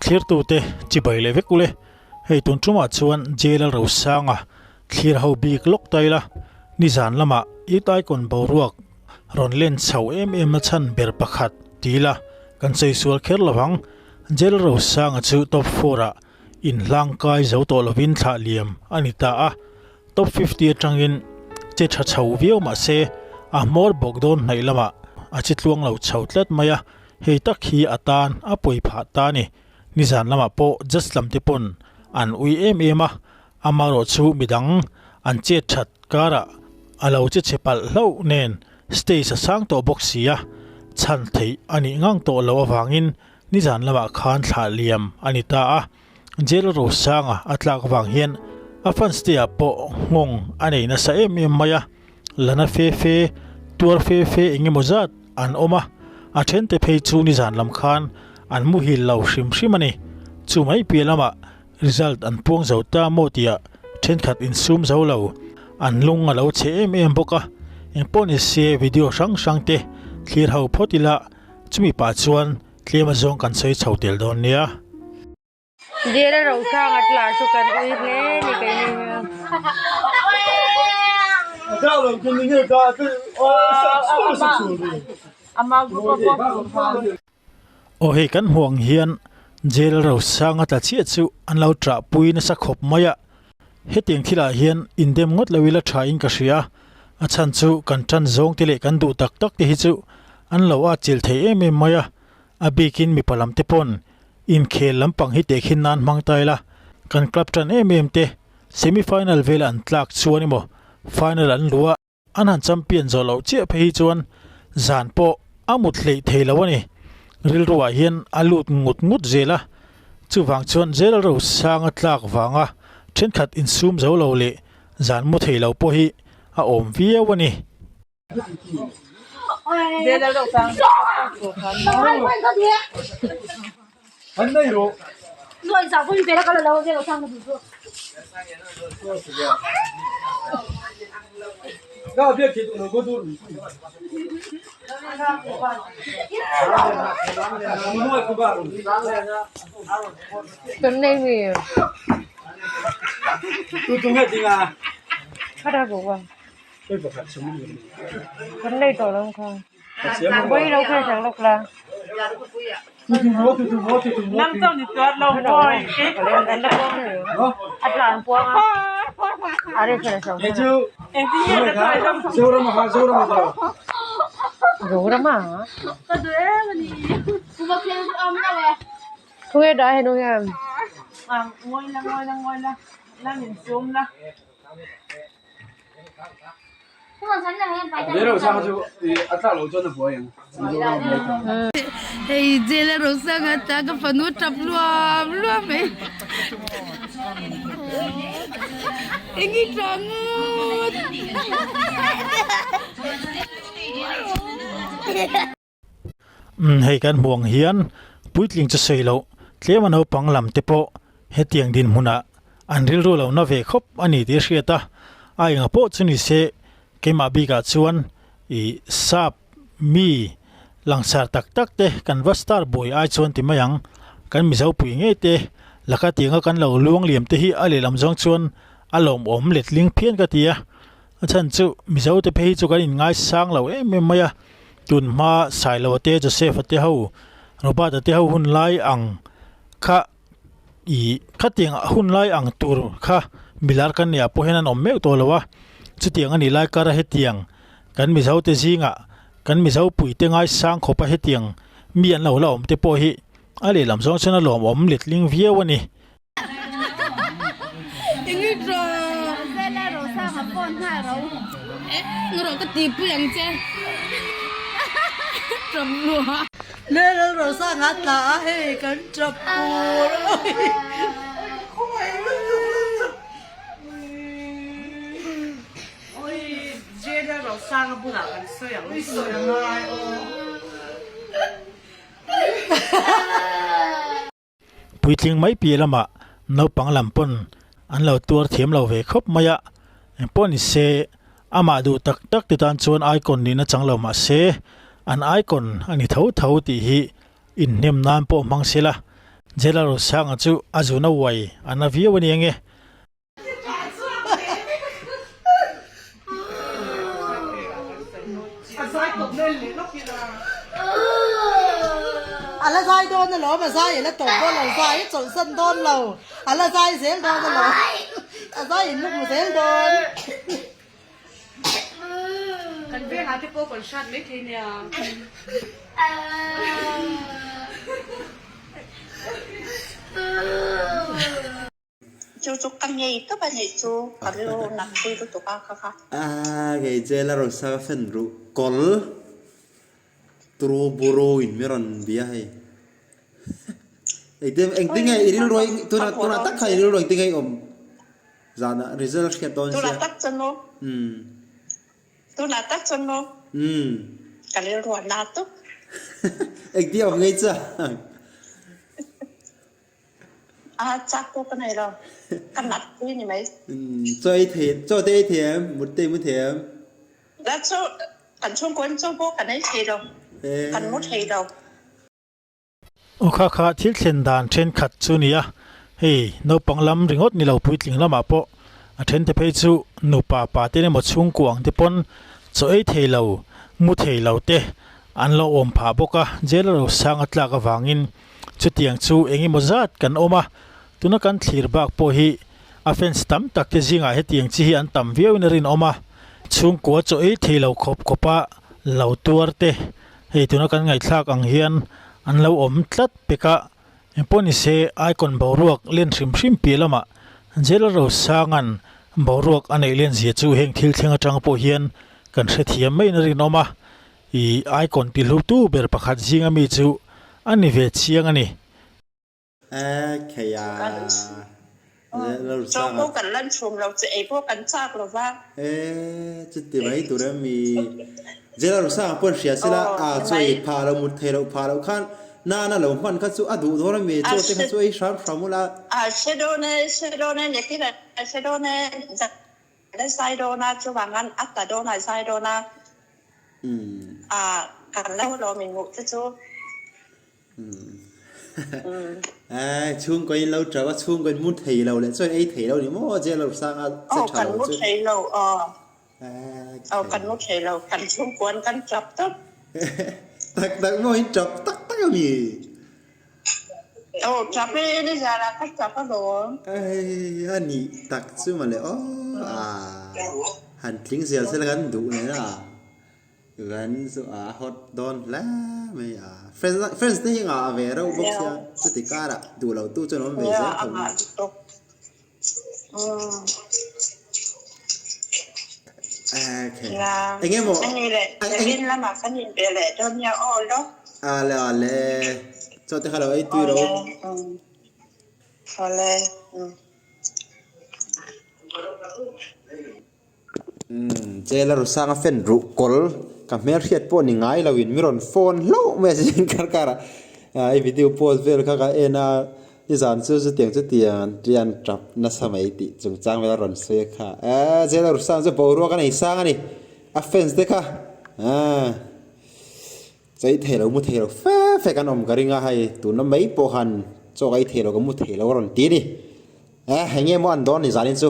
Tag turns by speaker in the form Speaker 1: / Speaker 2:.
Speaker 1: Thlirtute chibai leh vek ule. Hei tun tumah chuan Jail Rosanga thlir ho bik lawk ta ila, nizan lamah Youth Icon boruak rawn len chho em em na chhan ber pakhat ti ila kan sawi sual kher lovang. Jail Rosanga chu top four ah inhlangkai zo tawh lovin thlah liam a ni ta a. Top 50 atangin che tha chho viau mah se a hmawr bawk dawn hnaih lamah a chi tluang lo chho tlat mai a, hei tak hi a tan a pawi phah ta a ni. Nizan lamah pawh judge lam te pawn an ui em em a, amaherawh chu midang an chet that karah a lo che chhe palh hlauh nen stage a sang tawh bawk si a, chhan theih a nih ngang tawh loh avangin nizan lamah khan thlah liam a ni ta a. Jail Rosanga a tlak avang hian a fans te ah pawh nghawng a nei nasa em em mai a, lana fe fe, tuar fe fe eng emaw zat an awm a, a then te phei chu nizan lam khan an muhil lo hrim hrim a ni. Chu mai piah lamah result an puang zo ta maw tih ah thenkhat insum zo lo an lung a lo chhe em em bawk a, engpawh ni se video hrang hrang te thlir ho phawt ila chumi pah chuan Tlem a zawng kan sawi chho tel dawn nia.
Speaker 2: Jail a ro hrang a tla chu kan ui hle ni kei ni hian.
Speaker 1: Aw hei kan hmuh ang hian jail ro sang a tla chiah chu an lo ṭah pui nasa khawp mai a. Hetiang thilah hian indem ngawt lo ila ṭha in ka hria. A chhan chu kan ṭan zawng te leh kan duh tak tak te hi chu an lo at chilh thei em em mai a, a bikin mipa lam te pawn inkhel lampang hi tehkhin nan hmang ta ila, kan club ṭan em em te semi final vela an tlak chuan emaw final an luh a, an han champion zawh loh chiah phei hi chuan zan pawh a mut hleih thei lo a ni. Rilruah hian a lut ngut ngut zel a, chuvang chuan Jail Rosanga tlak vanga ṭhenkhat insum zo lo leh zan mu thei lo pawh hi a awm viau a ni.
Speaker 2: Hei jail a rawh sang a ta ka fanu tap luam luam mai eng i tah ngawt.
Speaker 1: Umm hei kan hmuh ang hian puitling chu sawi loh tlem a naupang lam te pawh hetiang dinhmunah an rilru lo na ve khawp a ni tih a hriat a, a enga pawh chu ni se keimah bikah chuan ih sap mi langsar tak tak te kan va star buai ai chuan ti mai ang kan mizo pui ngei te laka tianga kan lo luang liam te hi a lehlam zawng chuan a lawmawm letling phian ka ti a, a chhan chu mizo te phei hi chu kan inngaisang lo em em mai a. Tun hma Sailoa te Joseph-a te ho Robert-a te ho hun lai ang kha ih khatiang hun lai ang tur kha milar kan nih ah pawh hian an awm meuh tawh lo a, chutiang a nih lai kar a hetiang kan Mizo te zingah kan Mizo pui te ngaisang khawp a hetiang mi an lo la awm te pawh hi a lehlam zawng chuan a lawmawm letling viau a ni. Puitling mai piah lamah naupang lam pawn an lo tuar thiam lo ve khawp mai a, engpawh ni se amah duh tak tak te tan chuan icon nihna chang lo mah se an icon a ni tho tho tih hi inhnem nan pawh hmang se la. Jelarosanga chu a zun a uai a na viau a ni ange.
Speaker 3: A la zai dawn alawm, a zai a la tawp dawn lo, zai a chawlhsan dawn lo, a la zai zel dawn alawm, a zai in luk mu zel dawn.
Speaker 2: Kan vengah te pawh kan hrat mai thei nia.
Speaker 4: Chu chu ka ngei tawp a nih chu ka rilru nat pui lutuk a kha kha.
Speaker 5: A kei che la rawn sa ka fan ruh kawl turu buru in mi rawn bia hei. Engtin engtin nge i rilru tuna tuna tak kha i rilru engtin nge i awm zanah result hriat dawn sia.
Speaker 4: Tuna tak chuan maw?
Speaker 5: Umm.
Speaker 4: Tunah tak chuan maw? Ka rilru a na tawp.
Speaker 5: Engtin awm ngei chuan?
Speaker 4: A chak pawh ka nei lo. Ka nat pui ni mai.
Speaker 5: Chaw ei thei, chaw te ei thei em? Mut te i mu thei em?
Speaker 4: La chu kan chhungkaw in chaw pawh kan ei thei lo. Kan mu thei lo.
Speaker 1: Aw kha kha thil thlen dan thenkhat chu nia, hei naupang lam ringawt ni lo puitling lamah pawh a then te phei chu nupa pa te emaw chhungkua ang te pawn chaw ei thei lo, mu thei lo te an lo awm phah bawk a, jail a lo sang a tlak avangin chutiang chu eng emaw zat kan awm a, tuna kan thlir bak pawh hi a fans tam tak te zingah hetiang chi hi an tam viauin a rinawm a, chhungkua chaw ei thei lo khawp khawpa lo tuar te. Hei tuna kan ngaihthlak ang hian an lo awm tlat pek a, engpawh ni se icon boruak len hrim hrim piah lamah Jailer Rosanga'n boruak a neih len zia chu heng thil thleng atang pawh hian kan hrethiam maiin a rinawm a, ih icon ti hlutu ber pakhat zinga mi chu a ni ve chiang a ni.
Speaker 5: Kheia
Speaker 4: Chaw pawh kan lan chhum lo che ei pawh kan chak lo va.
Speaker 5: E chuti mai tur em mi Jailer Rusanga pawn hria sela a chaw ei phah lo mut thei loh phah loh khan nana lo hman kha chu a duh dawn a mi chaw te kha chu ei hram hram ula.
Speaker 4: A hre dawn e hre dawn e nekin a hre dawn e zan zai dawn a chuvang an a tla dawn a zai dawn a a kan lo lawm in hmuh te chu.
Speaker 5: Chhungkaw in lo tap a, chhungkaw in mu thei lo leh chuan ei thei lo ni maw jail lo sang a che tha lo chu.
Speaker 4: Aw kan mu thei lo aw. Aw kan mu thei lo, kan chhungkuan kan tap tawp.
Speaker 5: Tak tak maw in tap tak tak a mi?
Speaker 4: Aw tap e, nizan ah ka tap alawm.
Speaker 5: Ei a nih tak chu mawle aw a han tling zel sela kan duh nen a. Kan chu a hot dawn hle mai a. Friends friends te hi ngah a ve reuh bawk sia chuti karah duh lo tu chuan awm ve zel tho. Okay. Enge maw? Ale ale. Chaw te kha lo ei tui ro. Umm che la Rusanga fan ruh kawl ka hmel hriat pawh ni ngai lo in mi rawn phone hlauh mai a zing kar kar ah i video post vel kha ka en a i zan chu chutiang chutiang an tia an tap nasa mai tih chungchang vel a rawn sawi a kha eee che la Rusanga chu boruak a nei sang a ni a fans te kha aaa chei thei lo mu thei lo fe fe kan awm ka ring a hei tuna mai pawh khan chaw ka ei thei lo ka mu thei lo a rawn ti a ni eh eng nge maw an dawn ni zanin chu.